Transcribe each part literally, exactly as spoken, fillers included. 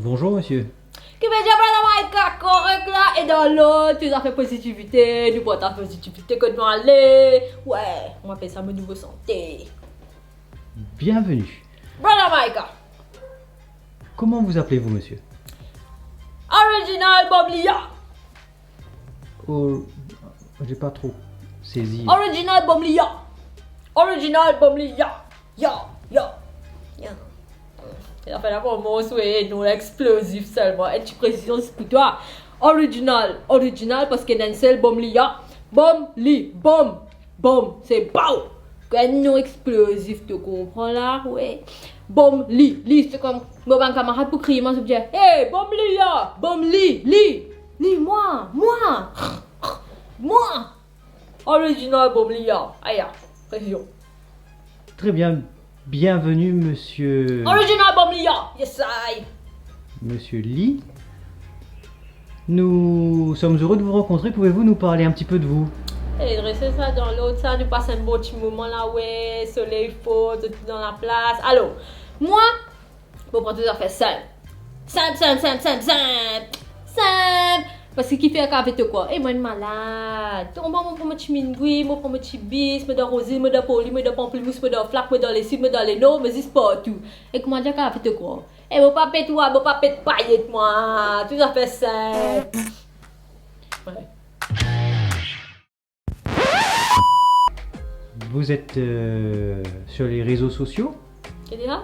Bonjour, monsieur. Ki pe dir, brother Micah, korek la, e dan lord, tou zafer pozitivite, nou partaz pozitivite kot nou ale. Wi, nou apel sa mo nouvo sante. Bienvenue. Brother Micah. Comment vous appelez-vous, monsieur ? Original Bomlia. Oh, j'ai pas trop saisi. Original Bomlia. Original Bomlia. Ya, ya, ya. Zafer la pran mons, wi, nom la explozif selman. Enn ti presizion pou twa. Original, original, parski ena enn sel Bomlia. Bomli, bom, bom, se bow. Enn nom explozif, to konpran la, wi. Bomli, li, se kom mo bann kamarad pou kriye mwa, zot dir, "Hey, Bomlia, Bomli, li, li, mwa, mwa, mwa." Original Bomlia. Aya, presizion. Très bien. Bienvenue, monsieur. Original Bomlia. Yes, I. Monsieur Lee. Nous sommes heureux de vous rencontrer. Pouvez-vous nous parler un petit peu de vous ? E, dres sa, dan lord sa, nou pas enn bon ti moman la, wi, soley for, tou dan laplas. Alor, mwa, mo pran tou zafer sinp. Sinp, sinp, sinp, sinp, sinp. Sinp. Parski ki fer kav avek to krwar? E, mwa enn malad. To konpran, mo pran mo ti minbwi, mo pran mo ti bis, mo dan Rozi, mo dan Poli, mo dan Panplimous, mo dan Flak, mo dan Lesid, mo dan Lenor, mo zis partou. E kouma dir kav avek to krwar? E, mo pa pet war, mo pa pet payet, mwa. Tou zafer sinp. Wi. Vous êtes, euh, sur les réseaux sociaux ? Ki dir la?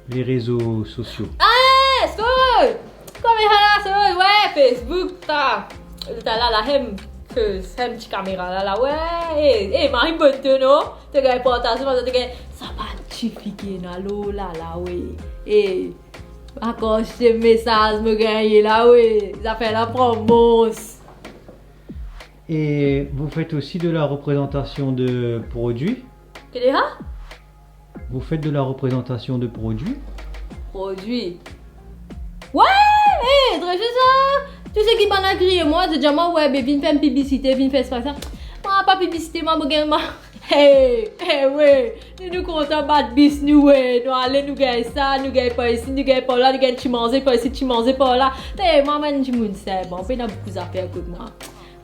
Les réseaux sociaux. Ah, sorry! Kamera la, sorry, wi, Facebook, sa. Leta la, la, hem, hem ti kamera la, la, wi. E, e, mari bonn to, non? To gagn partaze, to gagn, sa bann tifi ki ena lor la, la, wi. E, akor se mesaz mo gagne la, wi. Zafer la pran mons. Et vous faites aussi de la représentation de produits ? Ki dir la? Vous faites de la représentation de produits ? Produits. Wi, e, dres sa. Tou seki bann la kriye mwa, zot dir mwa, wi, be vinn fer enn piblisite, vinn fer sa, sa. Mwa, pa piblisite, mwa, mo gagn mwa. Hey, hey, wi. Nou, nou kontan bat bis nou, wi. Nou ale, nou gagn sa, nou gagn par isi, nou gagn par la, nou gagn ti manze par isi, ti manze par la. Te, mwa, mo enn dimoun sinp, bon, pena boukou zafer kot mwa.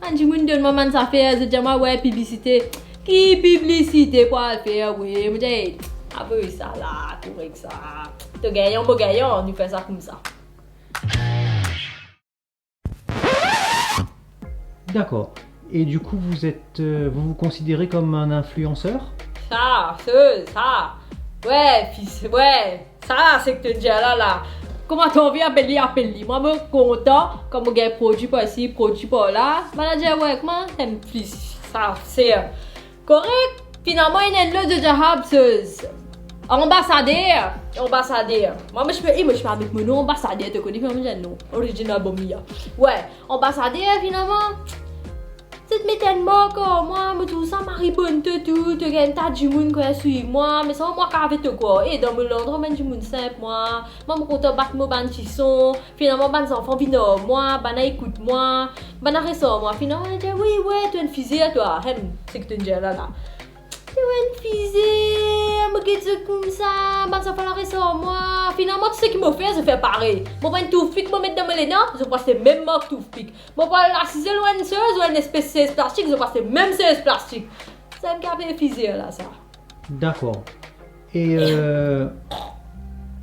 Bann dimoun donn mwa bann zafer, zot dir mwa, wi, piblisite. Ki piblisite pou al fer, wi? Mo dir, "Ey, avoy sa la, korek sa. To gagnan, mo gagnan, nou fer sa koumsa." D'accord. Et du coup, vous êtes, euh, vous vous considérez comme un influenceur ? Sa, se, sa. Wi, fis, wi. Sa, seki to dir la, la. Kouma to anvi apel li, apel li. Mwa, mo kontan, kan mo gagn prodwi par isi, prodwi par la. Manager, wi, kouma, enn plis, sa, se, euh, korek. Finalman, ena enn lot, zot dir, ah, se, anbasader, anbasader. Mwa, mo ti pe, e, mo ti pe met mo nom anbasader, to kone, finalman, mo dir non. Original Bomlia. Wi, anbasader, finalman. Zot met enn mark ar mwa, mo trouv sa mari bonn to tou, to gagn ta dimoun ki swiv mwa, me sa mwa kav avek to krwar. E, dan mo landrwa, mo enn dimoun sinp mwa, mwa mo kontan bat mo bann ti son, finalman bann zanfan vinn ar mwa, bann la ekout mwa, bann la res ar mwa, finalman, dir, "Wi, wi, to enn fizer twa, hem, seki to dir la la." To enn fizer, mo get zot koumsa, bann zanfan la res ar mwa, finalman, tou seki mo fer, zot fer parey. Mo pran enn touthpick, mo met dan mo lena, zot pran se mem mark touthpick. Mo pran lasizel ou enn sez, ou enn espes sez plastik, zot pase mem sez plastik. Sa enn ki apel fizer la, sa. D'accord. Et, euh,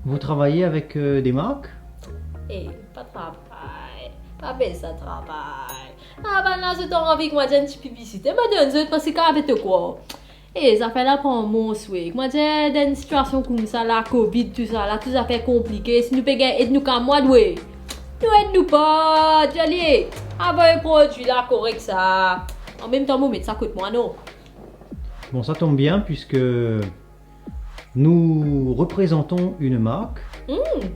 vous travaillez avec, euh, des marques ? E, pa travay. Pa apel sa travay. A, bann la, zot anvi ki mo dir enn ti piblisite. Mo donn zot, parski kav avek to krwar. E, zafer la pran mons, wi. Kouma dir, dan enn sitiasion koumsa la, covid, tou sa la, tou zafer konplike. Si nou pe gagn ed nou kamwad, wi. Nou ed nou pa, dir li, avoy prodwi la korek sa. An mem tan, mo met sa kot mwa, non? Bon, ça tombe bien, puisque nous représentons une marque Hmm.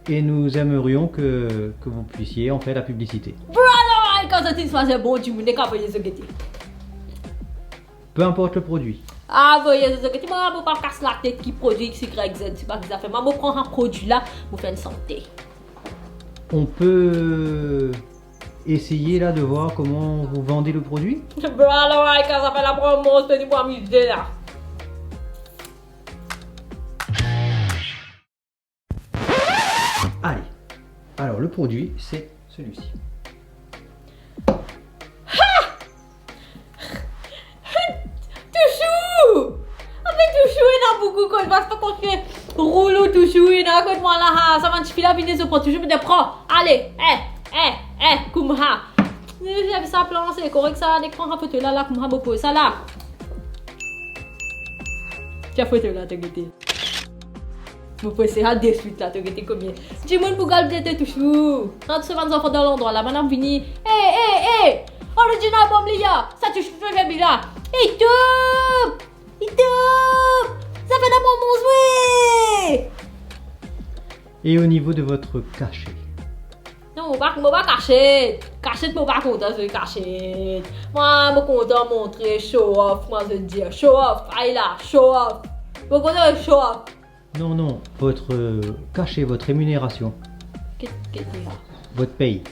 et nous aimerions que, que vous puissiez en faire la publicité. Brother, kan zot inn swazir bon dimoun, nek avoy zot gete. Peu importe le produit. Avoy zot gete, mwa, mo pa kas latet ki prodwi X Y Z, se pa ki zafer. Mwa, mo pran sa prodwi la, mo fer enn sante. On peut essayer là de voir comment vous vendez le produit ? Brother, kan zafer la pran mons, to ni pou amize la. Ah, Alors, le produit, c'est celui-ci. Touchou! Ape touchou, ena boukou kot, pa kontre roulo touchou, ena kot mwa la, ha, sa bann tifi la vini, zot pran touchou, mo dir pran, ale, eh, eh, eh, koumsa. Li, li, sa plan, se korek sa, nek pran sa foto la, la, koumsa, mo poz sa la. Tir foto la, to gete. Mo poste sa deswit la, to gete komie dimoun pou gard touchou. Kan tou sa bann zanfan dan landrwa la, bann inn vini. Eh, eh, eh! Original album li a! Sa touchou fer li la! Li top! Li top! Sa fer lamour, mon zwe! Et au niveau de votre cachet? Non, mo pa, mo pa kasiet. Kasiet, mo pa kontan zwe kasiet. Mwa, mo kontan montre, show off, mwa, zot dir, show off, ay la, show off. Mo kontan show off. Non, non, votre, euh, cachet, votre rémunération. Ki, ki dir? Votre paye.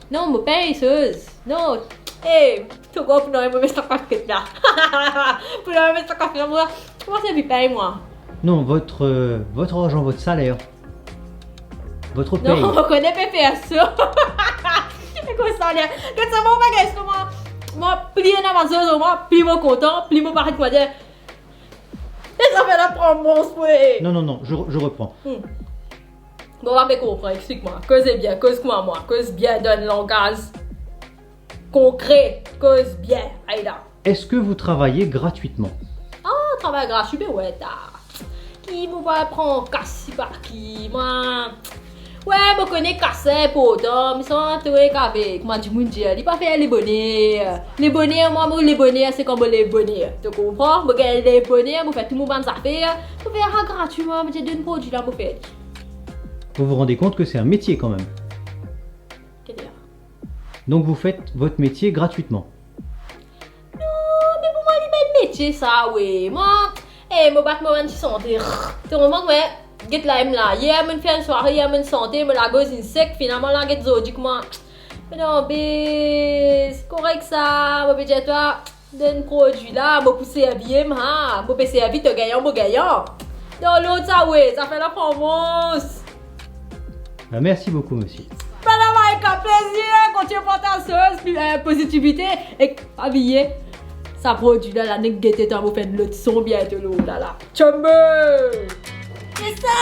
Non, mo pey soz. Non. Eh, to krwar pou nou move sa paket la. Pou nou move sa paket la, mwa, mwa, se li pey mwa. Non, votre, euh, votre argent, votre salaire. Votre paye. Non, mo kone pe fer sa. Kot saler? Kot sa, mo pa gagn sa, mwa. Mwa, pli ena bann zozo, mwa, pli mo kontan, pli mo paret, mwa, dir. E zafer la pran mon zwe. Non, non, non, je, je reprends. Hmm. Bon, pa pe konpran, explik mwa. Koze bien, koz kouma mwa, koz bien, donn langaz konkre, koz bien. Ay la. Est-ce que vous travaillez gratuitement? Ah, travay gratis, be wi, ta. Ki mo pa pran kas sipa ki, mwa. Wi, mo kone kas inportan, me sa, to ek avek mwa, dimoun dir, li pa fer leboner. Leboner, mwa, mo leboner, se kan mo leboner. To konpran? Mo gagn leboner, mo fer tou mo bann zafer. Mo fer sa gratwi, mwa, mo dir, donn prodwi la, mo fer li. Vous vous rendez compte que c'est un métier quand même. Ki dir? Donc vous faites votre métier gratuitement. Non, me pou mwa, li pa enn metie sa, wi. Mwa, eh, mo bat mo bann ti sante. To konpran, wi, get la, em la. Yer, mo'nn fer enn sware, yer, mo'nn sante, mo lagoz inn sek, finalman, la, get zordi kouma. Me non, be, se korek sa, mo pe dir twa, donn prodwi la, mo pou servi, em, ha, mo pe servi, to gagnan, mo gagnan. Dan lot sa, wi, zafer la pran mon zwe. Ben, merci beaucoup, monsieur. Pena mal, avek plezir, kontign partaz soz, eh, pozitivite, e pa bliye, sa prodwi la, la nek gete, to ava fer enn lot son biento lor la, la. Tchombo! Esa,